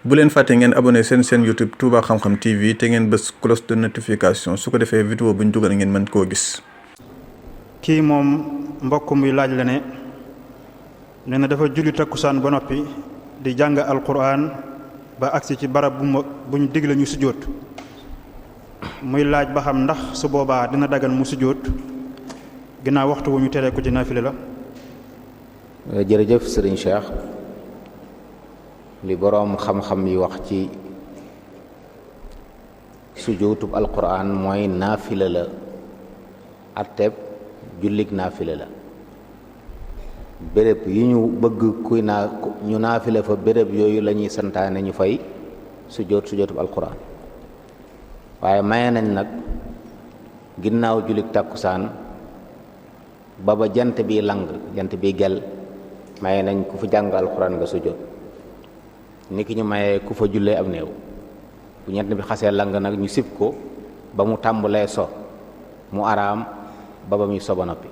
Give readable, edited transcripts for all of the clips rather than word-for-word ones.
bu leen fàtte ngeen abonné seen chaîne YouTube Touba Xam-Xam TV te ngeen bës cloche de notification su ko defee vidéo bu ñu dugal ngeen mën koo gis. kii moom mbokk muy laaj la ne nee na dafa julli takkusaan ba noppi di jàng alquran ba agsi ci barab bu ñu digle ñu sujjóot muy laaj ba xam ndax su boobaa dina dagan mu sujjóot ginnaaw waxtu wu ñu teree ko ci naafile la. jërëjëf sëriñ Cheikh, li boroom xam-xam yi wax ci sujjóotub alquran mooy naafile la, atteb jullig naafile la. béréb yi ñu bëgg ñu naafile fa béréb yooyu la ñuy santaane ñu fay sujjóotub alquran. waaye maye nañ nag ginnaaw jullig tàkkusaan ba jant bi lang, jant bi gel, maye nañ ku fa jàng alquran nga sujjóot ni ki ñu mayee ku fa jullee ab néew. bu ñett bi xasee lang nag ñu sib ko ba mu tàmbalee so mu araam ba muy soba noppi.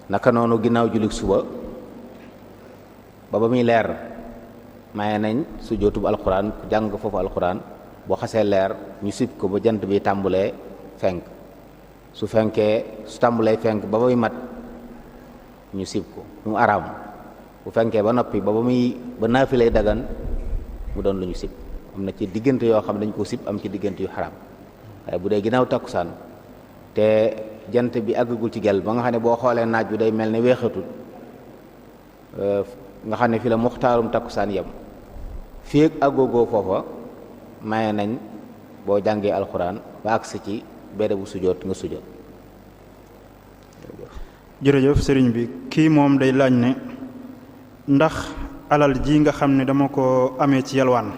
naka noonu ginnaaw jullit suba ba muy leer maye nañ sujjóotub alxuraan ku jàng foofu alxuraan boo xasee leer ñu sib ko ba jant bi tàmbulee fenk. su tàmbulee fenk ba muy mat ñu sib ko mu araam. bu fenkee ba noppi ba naafilay dagan mu doon lu ñu sib. am na ci diggante yoo xam dañ ko sib, am ci diggante yu xaraam. waaye bu dee ginnaaw takkusaan te jant bi àggagul ci gel ba nga xam ne boo xoolee naaj bi day mel ne weexatul, nga xam ne fi la muxtaarum takkusaan yem, fii ak àggagoo foofa maye nañ boo jàngee alxuraan ba agsi ci bérébu sujjóot nga sujjóot. jërëjëf sëriñ bi, kii moom day laaj ne ndax alal ji nga xam ne dama ko amee ci yalwaan,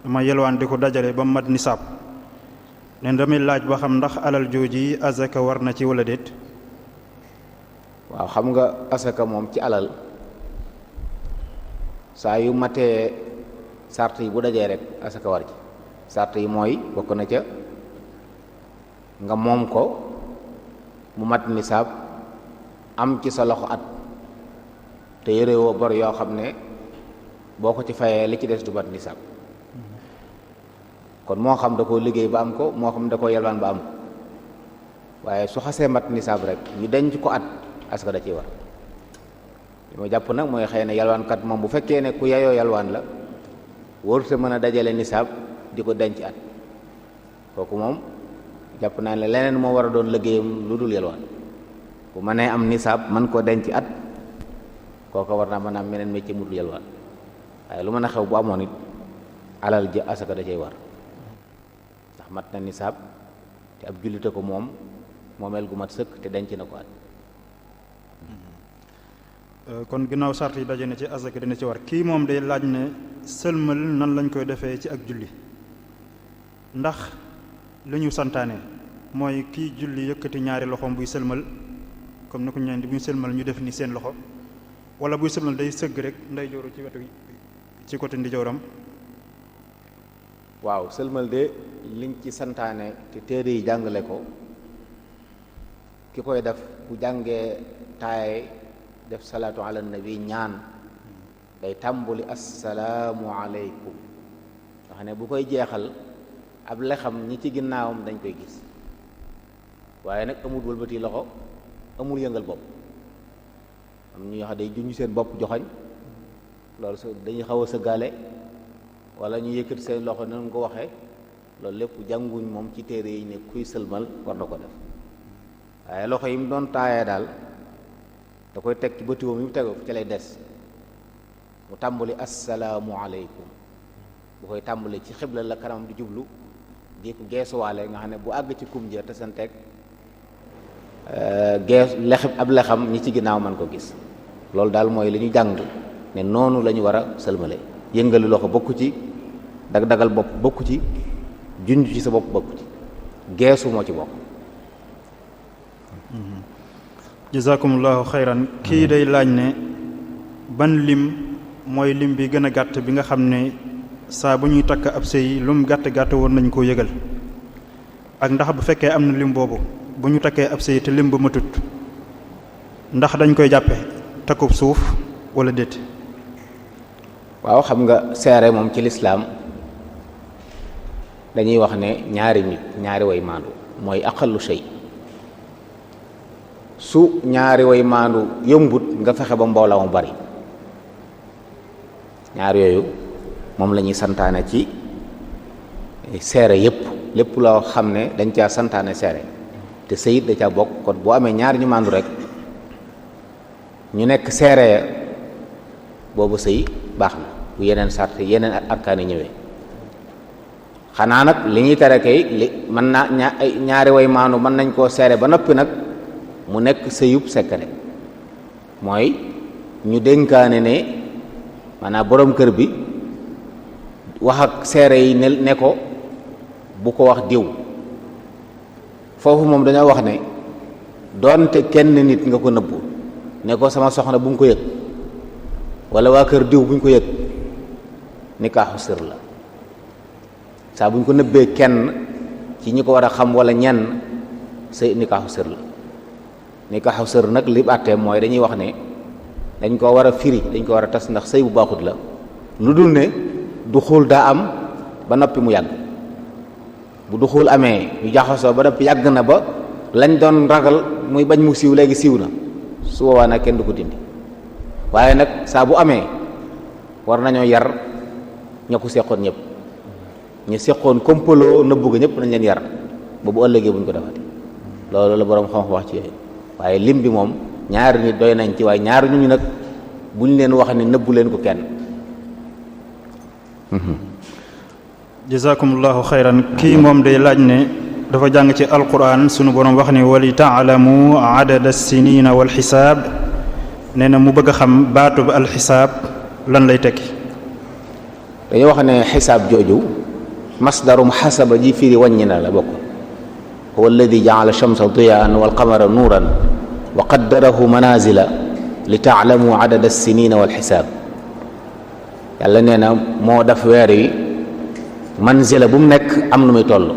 dama yalwaan di ko dajale ba mat nisaab, ne damay laaj ba xam ndax alal jooji asaka war na ci wala déet. waaw, xam nga asaka moom ci alal saa yu matee sart yi bu dajee rek asaka war ci. sart yi mooy bokk na ca nga moom ko mu mat nisaab, am ci sa loxo at te yorewoo bor yoo xam ne boo ko ci fayee li ci des du mat nisaab. kon moo xam da koo liggéey ba am ko, moo xam da koo yalwaan ba am ko, waaye su xasee mat nisaab rek ñu denc ko at asaka da ciy war. li ma jàpp nag mooy xëy na yalwaankat moom bu fekkee ne ku yayoo yalwaan la wóorute mën a dajale nisaab di ko denc at, kooku moom jàpp naa ne leneen moo war a doon liggéeyam lu dul yalwaan. bu mënee am nisaab mën koo denc at, kooku war naa mën a am meneen métier mu dul yalwaan. waaye lu mën a xew bu amoon it alal ji asaka da cay war, ndax mat na nisaab te ab jullite ko moom moomeel gu mat sëkk te denc na ko at. kon ginnaaw sart yi daje na ci asaka dina ci war. kii moom day laaj ne sëlmal nan lañ koy defee ci ak julli, ndax li ñu santaane mooy kii julli yëkkati ñaari loxoom buy sëlmal comme ni ko ñaan di buy sëlmal ñu def ni seen loxo, wala buy sëlmal day sëgg rek nday jooru ci wetu ci côté ndijooram. waaw, sëlmal de liñ ci santaane te téere yi jàngale ko, ki koy def bu jàngee taaye def salaatu ala nabi ñaan day tàmbuli assalaamu aleykum, nga xam ne bu koy jeexal ab lexam ñi ci ginnaawam dañ koy gis, waaye nag amul wëlbati loxo, amul yëngal bopp. am ñu wax day junj seen bopp joxoñ, loolu dañuy xaw a sëggaale, wala ñu yëkkati seen loxo nan ko waxee. loolu lépp jànguñ moom ci téere yi ne kuy sëlmal war na ko def. waaye loxo yi mu doon taayee daal da koy teg ci bëtiwoom yi mu tegoo ci lay des, mu tàmbali assalaamu aleykum. bu koy tàmbali ci xibla la kanamam di jublu, di ko geesuwaale, nga xam ne bu àgg ci kum jër te santeeg ab lexam ñi ci ginnaaw man ko gis. loolu daal mooy li ñu jàng ne noonu la ñu war a sëlmale. yëngali loxo bokku ci, dag-dagal bopp bokku ci, junj ci sa bopp bokku ci, geesu moo ci bokk. jazakumullahu xayran. kii day laaj ne ban lim mooy lim bi gën a gàtt bi nga xam ne saa bu ñuy takk ab sëy lum gàtt-gàtt woon nañ koo yëgal, ak ndax bu fekkee am na lim boobu bu ñu takkee ab sëy te lim ba matut ndax dañ koy jàppe takkub suuf wala déet. waaw xam nga seere moom ci lislaam dañuy wax ne ñaari nit ñaari way maandu mooy aqallu shay. su ñaari way maandu yombut nga fexe ba mbooloo mu bari, ñaar yooyu moom la ñuy santaane ci seere yépp, lépp loo xam ne dañ caa santaane seere te sëyit da caa bokk. kon boo amee ñaar ñu maandu rek ñu nekk seere ya boobu sëy baax na bu yeneen sart yeneen arkaani ñëwee. xanaa nag li ñuy tere kay mën naa ñaari way maandu mën nañ koo seere ba noppi nag mu nekk sëyub secret, mooy ñu dénkaane ne maanaam borom kër bi wax ak seere yi ne ko bu ko wax diw. foofu moom dañoo wax ne doonte kenn nit nga ko nëbbu ne ko sama soxna bu mu ko yëg wala waa kër diw bu ñu ko yëg, nikaaxu sër la. saa bu ñu ko nëbbee kenn ci ñi ko war a xam wala ñenn sëy nikaaxu sër la. nikaaxu sër nag li àttee mooy dañuy wax ne dañ ko war a firi, dañ ko war a tas ndax sëy bu baaxut la, lu dul ne du xul daa am ba noppi mu yàgg. bu du xul amee ñu jaxasoo ba noppi yàgg na ba lañ doon ragal muy bañ mu siiw léegi siiw na, su boobaa nag kenn du ko dindi. waaye nag saa bu amee war nañoo yar ña ko seqoon ñëpp, ñu seqoon kompaloo nëbbu ga ñëpp nañ leen yar ba bu ëllëgee buñ ko defati. loolu la boroom xam-xam wax ci yooyu. waaye lim bi moom ñaari nit doy nañ ci, waaye ñaari ñu nag buñ leen wax ne nëbbu leen ko kenn. jazakumullahu xayran. kii moom day laaj ne dafa jàng ci alquran sunu borom wax ni wali taalamu adada sinina wal xisaab, nee na mu bëgg a xam baatu ba alxisaab lan lay tekki. dañuy wax ne xisaab jooju masdarum xasaba ji firi wàññi na la bokk. huwa alladi jaala shamsa diyaan wal qamara nuuran wa qaddarahu manazila li taalamu adada sinina wal xisaab. yàlla nee na moo def weer yi manzila bu mu nekk am nu muy toll.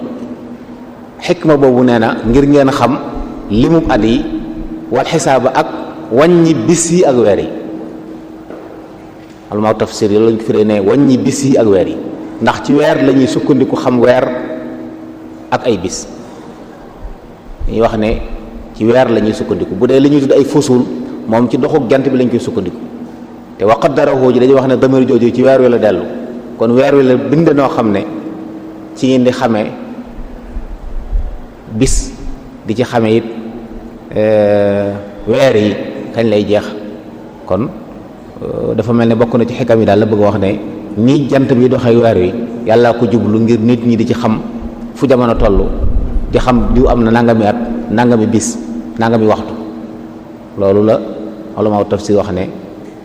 xikma boobu nee na ngir ngeen xam limub at yi wal xisaaba ak wàññi bis yi ak weer yi. almaa tafsir yi lañ ko firee ne wàññi bis yi ak weer yi, ndax ci weer la ñuy sukkandiku xam weer ak ay bis. dañuy wax ne ci weer la ñuy sukkandiku. bu dee li ñuy tudd ay fusul moom ci doxu jant bi lañ koy sukkandiku, te wa qaddarahu ji dañuy wax ne damir jooju ci weer wi la dellu. kon weer wi la bind noo xam ne ci ngeen di xamee bis, di ci xamee it weer yi kañ lay jeex. kon dafa mel ne bokk na ci xikam yi daal la bëgg wax ne nii jant bi doxee weer wi yàlla ko jublu ngir nit ñi di ci xam fu jamono toll, di xam diw am na nangami at, nangami bis, nangami waxtu. loolu la ulama tafsir wax ne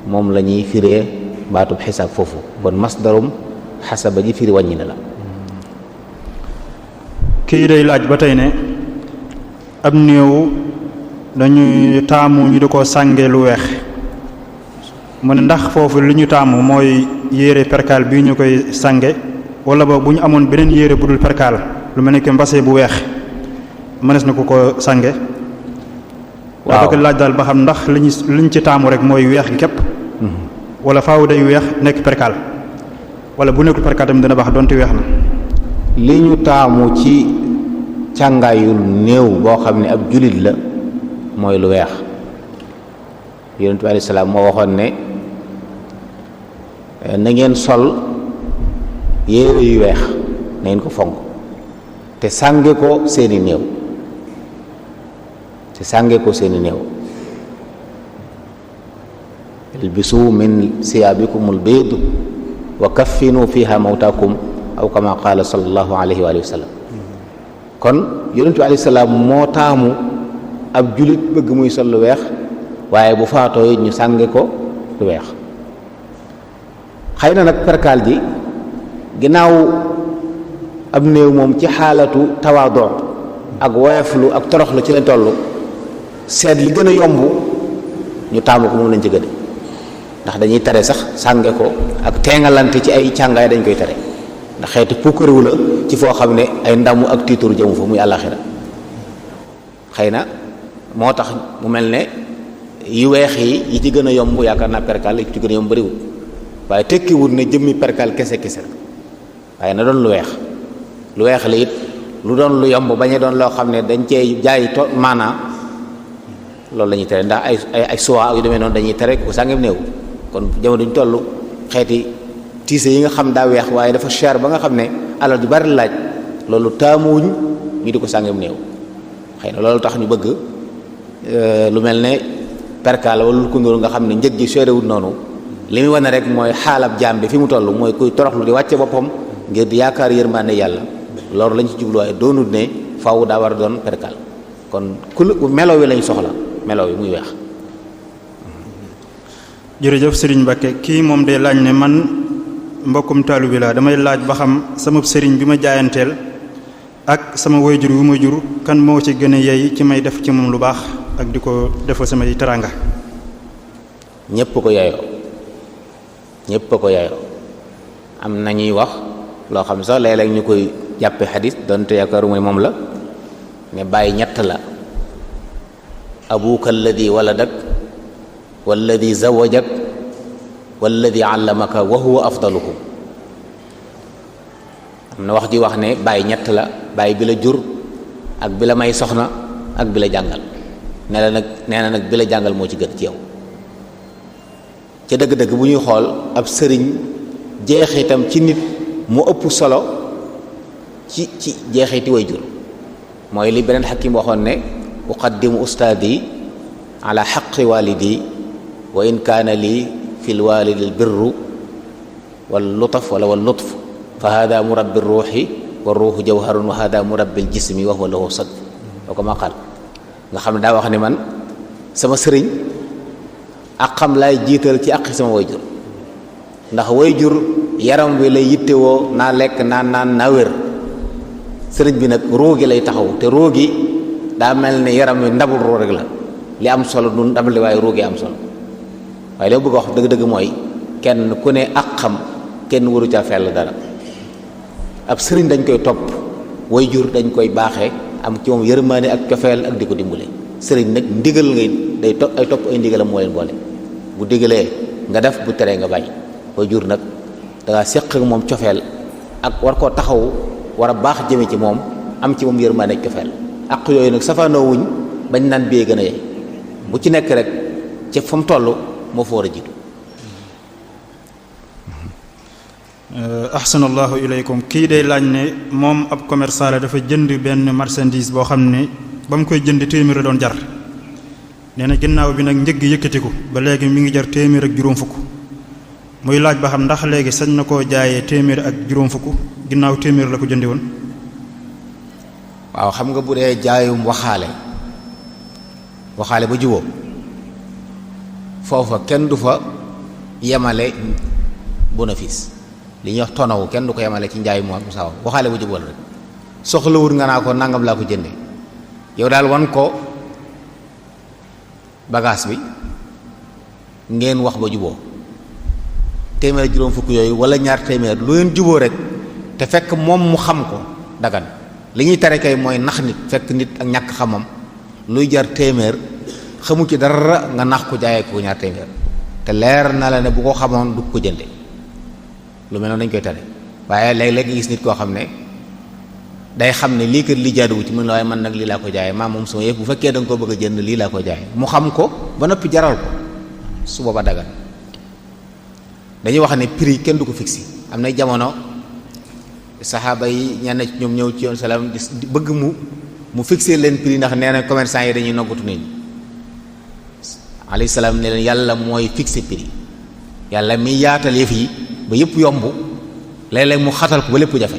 moom la ñuy firee baatub xisaab foofu. kon masdarum xasaba ji firi wàññi na la. kii day laaj ba tey ne ab néew dañuy taamu ñu di ko sànge lu weex, mu ne ndax foofu li ñu taamu mooy yére perkaal bii ñu koy sànge, wala ba bu ñu amoon beneen yére bu dul perkaal lu mel ne que mbase bu weex mënees na ko sànge. waaw daa bëgg laaj daal ba xam ndax liñ ci taamu rek mooy weex gi képp, wala faaw day weex nekk perkaal, wala bu nekkul perkaal tamit dina baax donte weex na. li ñu taamu ci càngaayul néew boo xam ne ab julit la mooy lu weex. yonent bi alayhi salaam moo waxoon ne na ngeen sol yére yu weex, na ngeen ko fonk te sànge ko seeni néew, te sànge ko seeni néew. ilbisu min siyaabikumul biid wa kaffinu fiha mawtaakum aw kama qaala sallallahu alayhi wa sallam. kon yonent bi alayhi salaam moo taamu ab julit bëgg muy sol lu weex, waaye bu faatoo it ñu sànge ko lu weex. xëy na nag perkaal ji ginnaaw ab néew moom ci xaalatu tawaadu ak woyeflu ak toroxlu ci leen toll, seet li gën a yomb ñu taamu ko moom lañ ci gën, ndax dañuy tere sax sànge ko ak teengalante ci ay càngaay dañ koy tere, ndax xeeti pukkariwu la ci foo xam ne ay ndamu ak tiituru jëmu fa muy àllaxira. xëy na moo tax mu mel ne yu weex yi ci gën a yomb yaakaar naa perkaal yi ci gën a yomb bëriwul, waaye tekkiwul ne jëmmi perkal kese kese la waaye na doon lu weex la it lu doon lu yomb bañ a doon loo xam ne dañ cee jaay maanaa loolu la ñuy tere ndax ay suwaa yu demee noonu dañuy tere ku sàngem néew kon jamono duñ toll xeeti tiise yi nga xam daa weex waaye dafa cher ba nga xam ne alal ju bari laaj loolu taamuwuñ ñu di ko sàngem néew xëy na loolu tax ñu bëgg lu mel ne perkal wala lu ko ndóol nga xam ne njëg ji seerewut noonu li muy wane rek mooy xaalab jaam bi fi mu toll mooy kuy toroxlu di wàcce boppam ngir di yaakaar yërmande yàlla loolu lañ ci jubluwaay doonut ne faaw daa war a doon perkal kon melo wi lañ soxla melo wi muy weex. jërëjëf Serigne Mbacké kii moom de laaj ne man mbokkum taalu bi laa damay laaj ba xam sama sëriñ bi ma jaayanteel ak sama wayjur wu ma jur kan moo ci gën a yey ci may def ci moom lu baax ak di ko defal samay teraanga. ñépp ko yaayoo ñépp ko yaayoo am na ñuy wax loo xam sax léeg-léeg ñu koy jàppe xadis donte yaakaaruma moom la ne bàyyi ñett la abuka alladi waladak walladi zawajak walladi allamaka wa huwa afdaluhum am na wax ji wax ne bàyyi ñett la bàyyi bi la jur ak bi la may soxna ak bi la jàngal nee na nag bi la jàngal moo ci gën ci yow ca dëgg-dëgg bu ñuy xool ab sëriñ jeexitam ci nit mu ëpp solo ci jeexiti way jur mooy li beneen xakim waxoon ne uqaddimu ustaadi ala xaqi walidi wa in kaana lii fi lwalidi albirru wal lutaf wala wal lutf fa hada murabbi ruuxi wa ruuxu jawharun wa hada murabbi aljismi wa huwa lahu sad loo ko ma qaal nga xam ne daa wax ne man sama sëriñ ak xam laay jiital ci aqi sama way jur ndax way jur yaram wi lay yittewoo naa lekk naan naa wér sëriñ bi nag roogi lay taxaw te roogi daa mel ne yaram wi ndabul roo rek la li am solo du ndabal li waaye roogi am solo waaye li ma bëgg a wax dëgg-dëgg mooy kenn ku ne ak xam kenn waru ca fell dara ab sëriñ dañ koy topp way jur dañ koy baaxee am ci moom yërmaane ak cofeel ak di ko dimbale sëriñ nag ndigal ngay day topp ay ndigalam moo leen boole bu digalee nga def bu teree nga bàyyi way jur nag dangaa séq ak moom cofeel ak war koo taxaw war a baax jëme ci moom am ci moom yërmaane ak cofeel ak yooyu nag safaanoo wuñ bañ naan bee gën a yey bu ci nekk rek ci fa mu toll moo fa war a jiitu. ahsanallahu ilaykum kii day laaj ne moom ab commerçant la dafa jënd benn marchandise boo xam ne ba mu koy jënd téeméer la doon jar nee na ginnaaw bi nag njëg yëkkatiku ba léegi mi ngi jar téeméer ak juróom fukk muy laaj ba xam ndax léegi sañ na koo jaayee téeméer ak juróom fukk ginnaaw téeméer la ko jëndi woon. waaw xam nga bu dee jaayum waxaale ba juboo foofa kenn du fa yemale bénéfice li ñuy wax tonawu kenn du ko yemale ci njaay moom sawa waxaale ba juboo la rek soxlawul nga naa ko nangam laa ko jënde yow daal wan ko bagage bi ngeen wax ba juboo téeméer juróom fukk yooyu wala ñaar téeméer lu ngeen juboo rek te fekk moom mu xam ko dagan li ñuy tere kay mooy nax nit fekk nit ak ñàkk xamam luy jar téeméer xamu ci dara nga nax ko jaayee ko ñaar téeméer te leer na la ne bu ko xamoon du ko jënde lu mel noonu dañ koy tere waaye léeg-léeg nga gis nit koo xam ne day xam ne lii kat li jaaduwu ci mën la waaye man nag lii laa ko jaayee maa moom sama yëf bu fekkee da nga ko bëgg a jënd lii laa ko jaayee mu xam ko ba noppi jaral ko su booba dagan dañuy wax ne prix kenn du ko fixé am na jamono saxaaba yi ñenn ci ñoom ñëw ci yoon salaam di bëgg mu fixé leen prix ndax nee na commerçant yi dañuy noggatu nit ñi alayhi salaam ne leen yàlla mooy fixé prix yàlla mi yaatal yëf yi ba yëpp yomb léeg-léeg mu xatal ko ba lépp jafe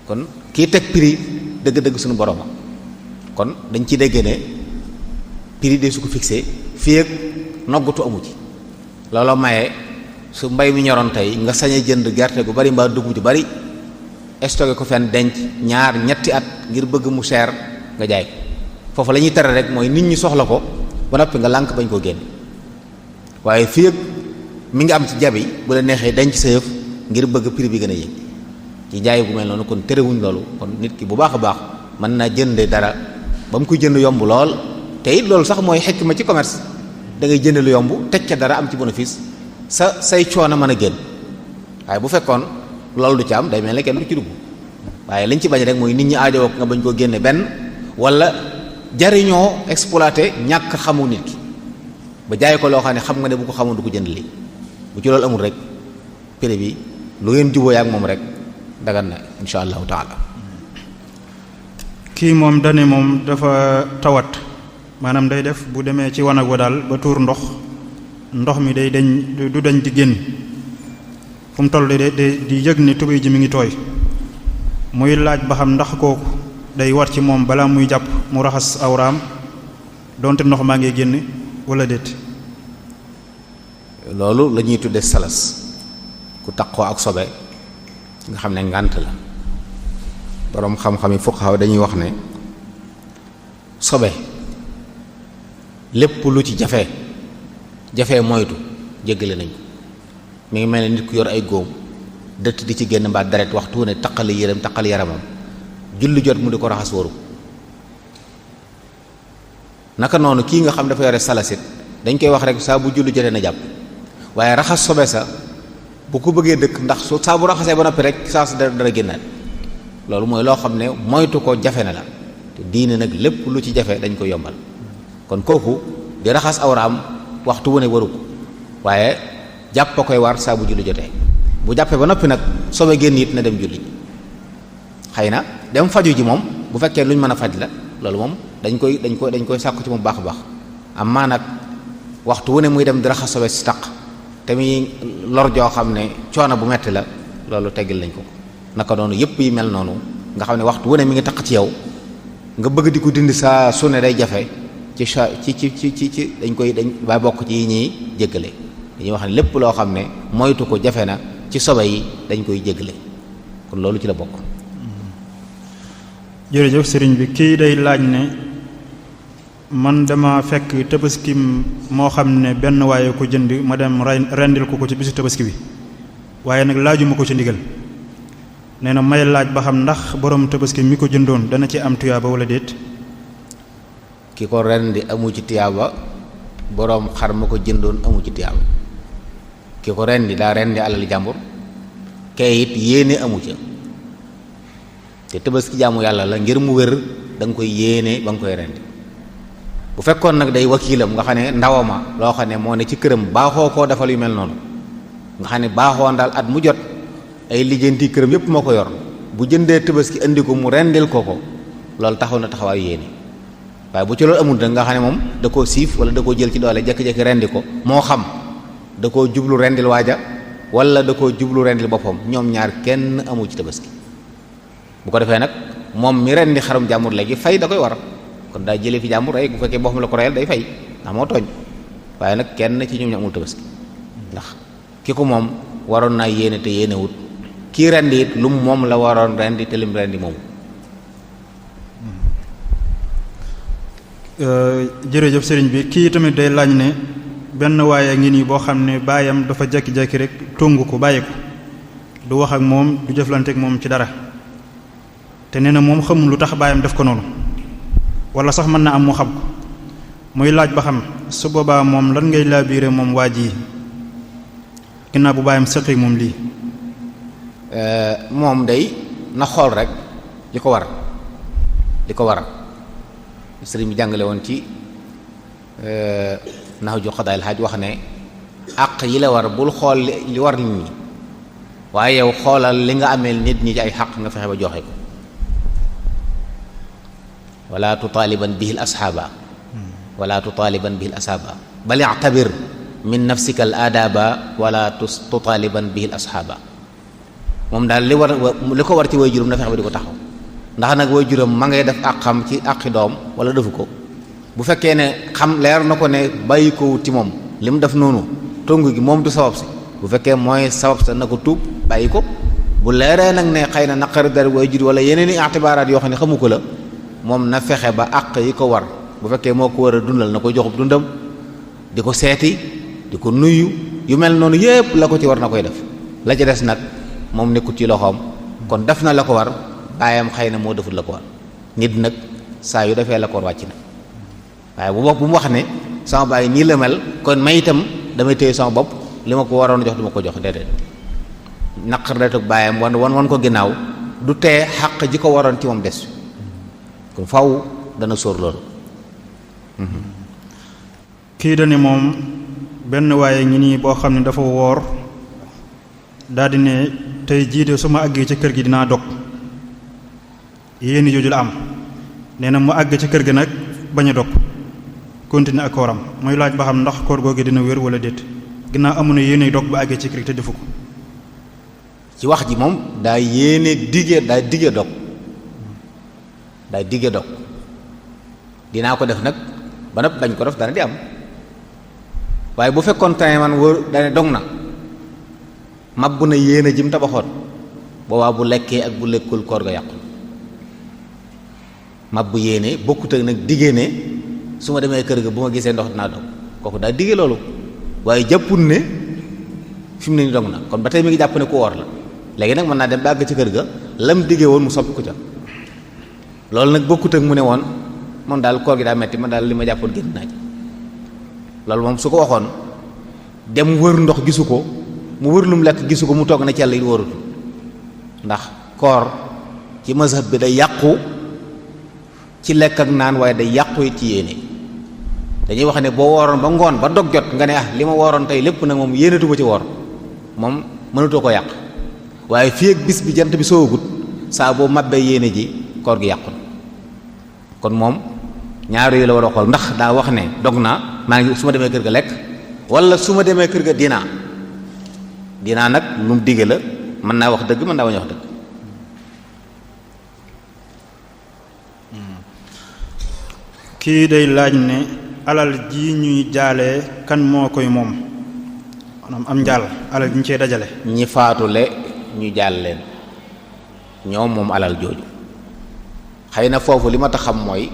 kon kii teg prix dëgg-dëgg suñu boroma kon dañ ci dégg ne prix de su ko fixé fii ak noggatu amu ci looloo maye su mbay mi ñoroon tey nga sañ a jënd gerte gu bari mbaa dugub ju bari stocké ko fenn denc ñaar ñetti at ngir bëgg mu seer nga jaay ko foofu la ñuy tere rek mooy nit ñi soxla ko ba noppi nga lànk bañ koo génne waaye fii ak mi ngi am ci jabi bu la neexee denc sa yëf ngir bëgg prix bi gën a yëg ci jaay bu mel noonu kon terewuñ loolu kon nit ki bu baax a baax mën naa jënde dara ba mu koy jënd yomb lool te it loolu sax mooy xekk ma ci commerce da ngay jënd lu yomb teg ca dara am ci bénéfice say coono mën a génn. waaye bu fekkoon loolu du ci am day mel ne kenn du ci dugg waaye liñ ci bañ rek mooy nit ñi aajowoo nga bañ koo génne benn wala jariñoo exploité ñàkk xamu nit ki ba jaay ko loo xam ne xam nga ne bu ko xamoon du ko jënd lii bu ci loolu amul rek prix bi lu ngeen jubóo ak moom rek dagan na insha allahu taala. kii moom dane moom dafa tawat maanaam day def bu demee ci wanag wa daal ba tuur ndox mi day du dañ di génn fu mu toll di yëg ni tubéy ji mi ngi tooy muy laaj ba xam ndax kooku day war ci moom balaa muy jàpp mu raxas awraam donte ndox maa ngi génn wala déet. loolu la ñuy tudde salas ku taqoo ak sobe nga xam ne ngànt la boroom xam-xam yi fuqaha dañuy wax ne sobe lépp lu ci jafe moytu jéggale nañ ko mi ngi mel ne nit ku yor ay góom dëtt di ci génn mbaa deret waxtu ne taqali yéram taqal yaramam julli jot mu di ko raxas waru naka noonu kii nga xam dafa yore salasit dañ koy wax rek saa bu julli jotee na jàpp waaye raxas sobe sa bu ko bëggee dëkk ndax saa bu raxasee ba noppi rek saa su dara génnaat loolu mooy loo xam ne moytu ko jafe na la te diine nag lépp lu ci jafe dañ ko yombal kon kooku di raxas awraam waxtu wu ne waru ko waaye jàpp a koy war saa bu julli jotee bu jàppee ba noppi nag sobe génn it na dem julli xëy na dem faju ji moom bu fekkee luñ mën a faj la loolu moom dañ koy sàkku ci moom baax a baax amaa nag waxtu wu ne muy dem di raxas sobe si taq te muy lor joo xam ne coono bu metti la loolu teggil nañ ko naka noonu yëpp yi mel noonu nga xam ne waxtu wu ne mi ngi taq ci yow nga bëgg di ko dindi saa su ne day jafe ci dañ ba bokk ci yi ñuy jéggale dañuy wax ne lépp loo xam ne moytu ko jafe na ci sobe yi dañ koy jéggale kon loolu ci la bokk. jërëjëf sëriñ bi kii day laaj ne man dama fekk tabaski moo xam ne benn waaye ko jënd ma dem rendil ko ci bisu tabaski bi waaye nag laajuma ko ci ndigal nee na may laaj ba xam ndax borom tabaski mi ko jëndoon dana ci am tuyaaba wala déet. ki ko rendi amu ci tiyaaba boroom xar ma ko jëndoon amu ci tiyaaba ki ko rendi daa rendi alal jàmbur kay it yéene amu ca te tabaski jaamu yàlla la ngir mu wér da nga koy yéene ba nga koy rendi bu fekkoon nag day wakiilam nga xam ne ndawama loo xam ne moo ne ci këram baaxoo koo defal yu mel noonu nga xam ne baaxoo daal at mu jot ay lijjanti këram yépp moo ko yor bu jëndee tabaski indi ko mu rendil ko loolu taxaw na taxawaayu yéene waaye bu ci loolu amul nag nga xam ne moom da koo siif wala da koo jël ci doole jékki-jékki rendi ko moo xam da koo jublu rendil waaja wala da koo jublu rendil boppam ñoom ñaar kenn amu ci tabaski bu ko defee nag moom mi rendi xarum jàmbur léegi fay da koy war kon daa jëlee fi jàmbur rey bu fekkee boppam la ko reyal day fay ndax moo tooñ waaye nag kenn ci ñoom ñu amul tabaski ndax ki ko moom waroon naa yéene te yéene wut kii rendi it lu moom la waroon rendi te lim rendi moomu. jërëjëf sëriñ bi kii tamit day laaj ne benn waaye ngi nii boo xam ne baayam dafa jekki-jekki rek tongu ko bàyyi ko du wax ak moom du jëflante ak moom ci dara te nee na moom xamul lu tax baayam def ko noonu wala sax mën na am mu xam ko muy laaj ba xam su boobaa moom lan ngay laabiire moom waa ji ginnaaw bu baayam sëqi moom lii. moom day na xool rek li ko war sëriñ bi jàngale woon ci Nahju Qadaa'il Haaj wax ne àq yi la war bul xool li war nit ñi waaye yow xoolal li nga ameel nit ñi ci ay xaq nga fexe ba joxe ko wala tutaaliban bihi al-ashaaba bal i'tabir min nafsika al-aadaaba wala tutaaliban bihi al-ashaaba moom daal li ko war ci way juróom na fexe ba di ko taxaw ndax nag way juróom ma ngay def àqam ci àqi doom wala defu ko bu fekkee ne xam leer na ko ne bàyyi ko wut ci moom li mu def noonu tongu gi moom du sabab si bu fekkee mooy sabab sa na ko tuub bàyyi ko bu leeree nag ne xëy na naqari dara way jur wala yeneen i itibaaraat yoo xam ne xamu ko la moom na fexe ba àq yi ko war bu fekkee moo ko war a dundal na ko joxub dundam di ko seeti di ko nuyu yu mel noonu yépp la ko ci war na koy def la ci des nag moom nekkut ci loxoom kon def na la ko war baayam xëy na moo defut la ko war nit nag saa yu defee la ko war wàcc na waaye bu mu wax ne sama baay nii la mel kon may itam damay téye sama bopp li ma ko waroon jox du ma ko jox déedéet naqar da toog bàyyam wan ko ginnaaw du tee xaq ji ko waroon ci moom des kon faw dana sóor loolu. kii dani moom benn waaye ngi nii boo xam ne dafa woor daldi ne tey jiite su ma àggee ci kër gi dinaa dog yéeni jooju la am nee na mu àgg ci kër gi nag bañ a dog continuer ak kooram mooy laaj ba xam ndax koor googu dina wér wala déet ginnaaw amu na yéene dog ba àggee ci kër gi te defu ko. ci wax ji moom daa digge dog dinaa ko def nag ba nag bañ ko def dana di am waaye bu fekkoon tane man wóor dane dog na mabbu na yéene jim tabaxoon boobaa bu lekkee ak bu lekkul koor ga yàqu mabbu yéene bokkut ak nag diggee ne su ma demee kër ga bu ma gisee ndox dinaa dog kooku daa digge loolu waaye jàppul ne fi mu ne ni dog na kon ba tey mi ngi jàpp ne ku woor la léegi nag mën naa dem ba àgg ci kër ga lam diggee woon mu soppi ko ca loolu nag bokkut ak mu ne woon moom daal koor gi daa metti man daal li ma jàppoon génn naa ci loolu moom su ko waxoon dem wër ndox gisu ko mu wër lu mu lekk gisu ko mu toog na ci yàlla it wóorutul ndax koor ci mazhab bi day yàqu ci lekk ak naan waaye day yàqu it ci yéene dañuy wax ne boo wooroon ba ngoon ba dog jot nga ne li ma wooroon tey lépp nag moom yéenatuma ci woor moom mënatoo ko yàq waaye fii ak bis bi jant bi soowagut saa boo mabbee yéene ji koor gi yàqu na kon moom ñaar yooyu la war a xool ndax daa wax ne dog naa maa ngi su ma demee kër ga lekk wala su ma demee kër ga dinaa nag lu mu digge la mën naa wax dëgg mën naa bañ a wax dëgg. kii day laaj ne alal ji ñuy jaalee kan moo koy moom maanaam am njaal alal ji ñu cee dajale. ñi faatule ñu jaal leen ñoom moom alal jooju xëy na foofu li ma tax xam mooy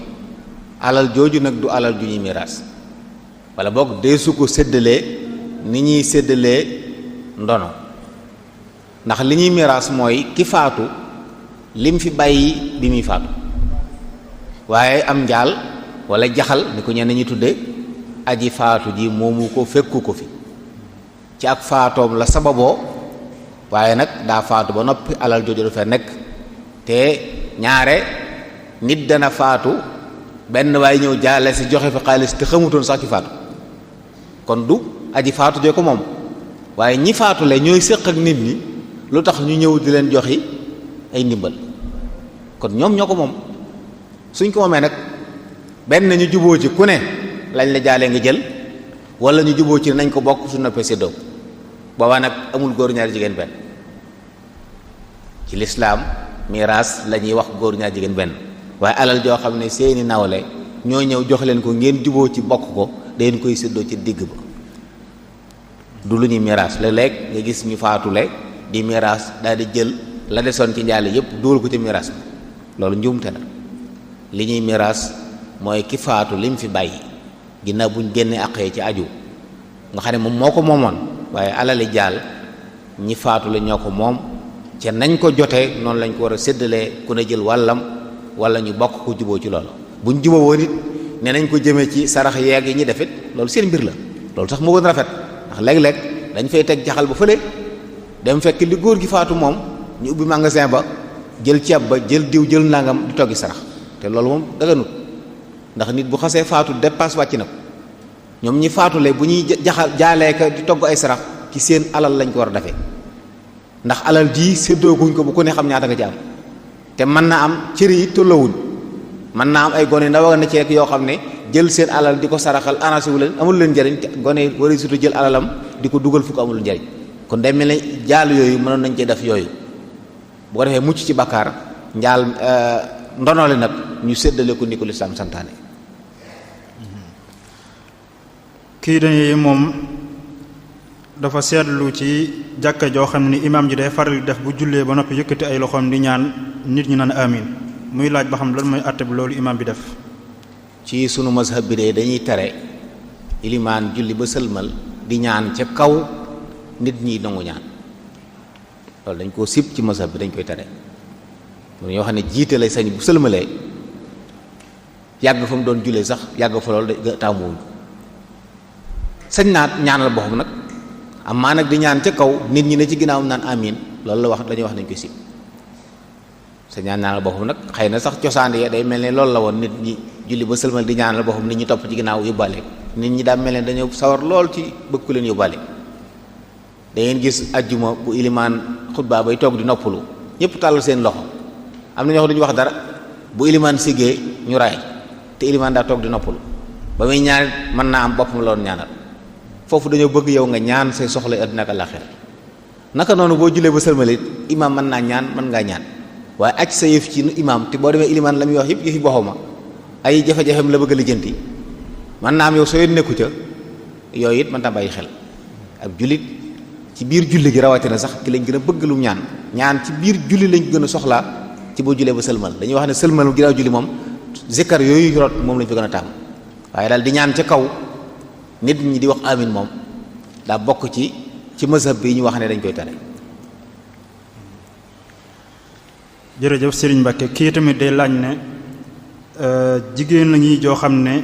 alal jooju nag du alal ju ñuy miraas wala boog dee su ko séddalee ni ñuy séddalee ndono ndax li ñuy miraas mooy ki faatu lim fi bàyyi bi muy faatu waaye am njaal wala jaxal ni ko ñenn ñi tudde aji faatu ji moomu ko fekku ko fi ci ak faatoom la sababoo waaye nag daa faatu ba noppi alal jooju dafa nekk te ñaare nit dana faatu benn waaye ñëw jaale si joxe fi xaalis te xamutoon sax ci faatu kon du aji faatu joo ko moom waaye ñi faatule ñooy séq ak nit ñi lu tax ñu ñëw di leen joxi ay ndimbal kon ñoom ñoo ko moom suñ ko moomee nag benn ñu juboo ci ku ne lañ la jaalee nga jël wala ñu juboo ci nañ ko bokk su noppee séddoo boobaa nag amul góor ñaari jigéen benn ci lislaam miraas la ñuy wax góor ñaari jigéen benn waaye alal joo xam ne seeni nawle ñoo ñëw jox leen ko ngeen juboo ci bokk ko dañ koy séddoo ci digg ba du lu ñuy miraas léeg-léeg nga gis ñu faatule di miraas daal di jël la desoon ci njaale yépp dugal ko ci miraas bi loolu njuumte la li ñuy miraas mooy ki faatu lim fi bàyyi ginnaaw buñ génnee àqee ci aju nga xam ne moom moo ko moomoon waaye alali jaal ñi faatu la ñoo ko moom ca nañ ko jotee noonu lañ ko war a séddalee ku ne jël wàllam wala ñu bokk ko juboo ci loolu buñ juboo woon it ne nañ ko jëmee ci sarax yeeg yi ñi defit loolu seen mbir la loolu sax moo gën rafet ndax léeg-léeg dañ fay teg jaxal ba fële dem fekk li góor gi faatu moom ñu ubbi magasin ba jël ceeb ba jël diw jël nangam di toggi sarax te loolu moom daganut ndax nit bu xasee faatu dépasse wàcc na ko ñoom ñi faatule bu ñuy jaxal jaalee ka di togg ay sarax ci seen alal lañ ko war a defee ndax alal ji séddoo guñ ko bu ku ne xam ñaata nga ci am te mën na am cër yi tolloowuñ mën naa am ay gone ndaw na ci rek yoo xam ne jël seen alal di ko saraxal anasi wu leen amul leen njariñ te gone wari surtout jël alalam di ko dugal fu ko amul njariñ kon day mel ne jaal yooyu mënoon nañ cee def yooyu bu ko defee mucc ci bakkaar njaal ndonole nag ñu séddale ko ni ko lislaam santaane. kii dañuy moom dafa seetlu ci jàkka joo xam ni imaam ji day faral di def bu jullee ba noppi yëkkati ay loxoom di ñaan nit ñi naan amin muy laaj ba xam lan mooy àtte bi loolu imaam bi def. ci sunu mazhab bi de dañuy tere ilimaan julli ba sëlmal di ñaan ca kaw nit ñi nangu ñaan loolu dañ koo sib ci mazhab bi dañ koy tere ñoo xam ne jiite lay sañ bu sëlmalee yàgg fa mu doon jullee sax yàgg fa loolu da taamuwuñ sañ naa ñaanal boppam nag amaa nag di ñaan ca kaw nit ñi ne ci ginnaawam naan amin loolu la wax dañuy wax nañ ko sib sa ñaanal boppam nag xëy na sax cosaan yi day mel ne loolu la woon nit ñi julli ba sëlmal di ñaanal boppam nit ñi topp ci ginnaaw yóbbaale nit ñi daa mel ne dañoo sawar lool ci bëgg ku leen yóbbaale da ngeen gis ajjuma bu ilimaan xutba bay toog di noppalu ñëpp tàllal seen loxo am na ñoo xam duñu wax dara bu ilimaan siggee ñu raay te ilimaan daa toog di noppalu ba muy ñaan mën naa am boppam la doon ñaanal foofu dañoo bëgg yow nga ñaan say soxla àddina ak àllaxira naka noonu boo jullee ba sëlmalit imaam mën naa ñaan mën ngaa ñaan waaye aj sa yëf ci imaam te boo demee ilimaan la muy wax yëpp yëfi boppam ay jafe-jafem la bëgg a lijjanti mën naa am yow soo nekku ca yooyu it mën naa bàyyi xel ab jullit ci biir julli gi rawatina sax ki lañ gën a bëgg lu ñaan ci biir julli lañ gën a soxlaa ci boo jullee ba sëlmal dañuy wax ne sëlmal ginnaaw julli moom zikkar yooyu rot moom lañ fi gën a tàmm waaye daal di ñaan ca kaw nit ñi di wax amin moom daa bokk ci mazhab bi ñu wax ne dañ koy tere. jërëjëf Serigne Mbacke kii tamit day laaj ne jigéen la ñuy joo xam ne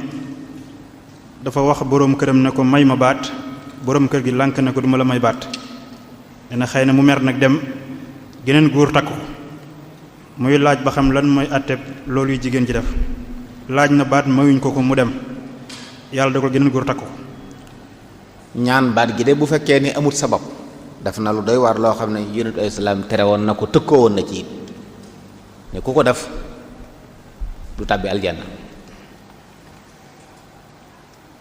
dafa wax boroom këram ne ko may ma baat boroom kër gi lànk ne ko duma la may baat nee na xëy na mu mer nag dem geneen góor takku muy laaj ba xam lan mooy àtteeb loolu yu jigéen ji def laaj na baat mayuñ ko mu dem yàlla da ko geneen góor takku ñaan baat gi de bu fekkee ni amut sabab daf na lu doy waar loo xam ne yonent ay salaam tere woon na ko tëkkoo woon na ci ne ku ko def du tàbbi aljanna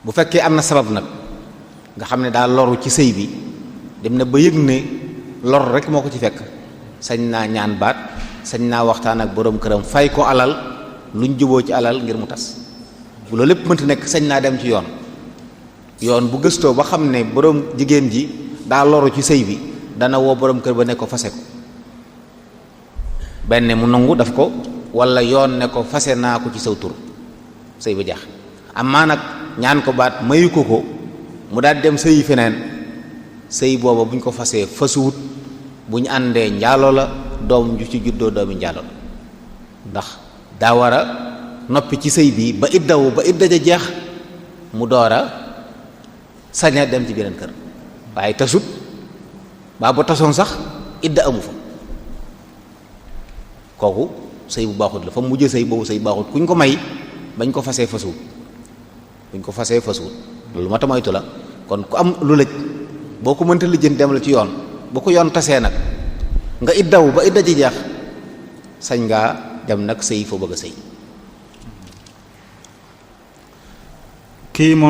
bu fekkee am na sabab nag nga xam ne daa loru ci sëy bi dem na ba yëg ne lor rek moo ko ci fekk sañ naa ñaan baat sañ naa waxtaan ak boroom këram fay ko alal luñ juboo ci alal ngir mu tas bu loolu lépp mënti nekk sañ naa dem ci yoon bu gëstoo ba xam ne boroom jigéen ji daa loru ci sëy bi dana woo boroom kër ba ne ko fase ko benn mu nangu daf ko walla yoon ne ko fase naa ko ci saw tur sëy ba jax amaa nag ñaan ko baat mayu ko mu daal dem sëyi feneen sëy booba buñ ko fasee fasuwut bu ñu àndee njaalo la doom ju ci juddoo doomi njaalo la ndax daa war a noppi ci sëy bi ba idda ja jeex mu door a saña dem ci beneen kër waaye tasut baa ba tasoon sax idda amu fa kooku sëy bu baaxut la fa mujj sëy boobu sëy baaxut kuñ ko may bañ ko fasee fasuwut loolu ma tamaytu la kon ku am lu lëj boo ko mënta lijjanti dem la ci yoon boo ko yoon tasee nag nga iddaw ba idda ji jeex sañ ngaa dem nag sëy foo bëgg a sëy kii moom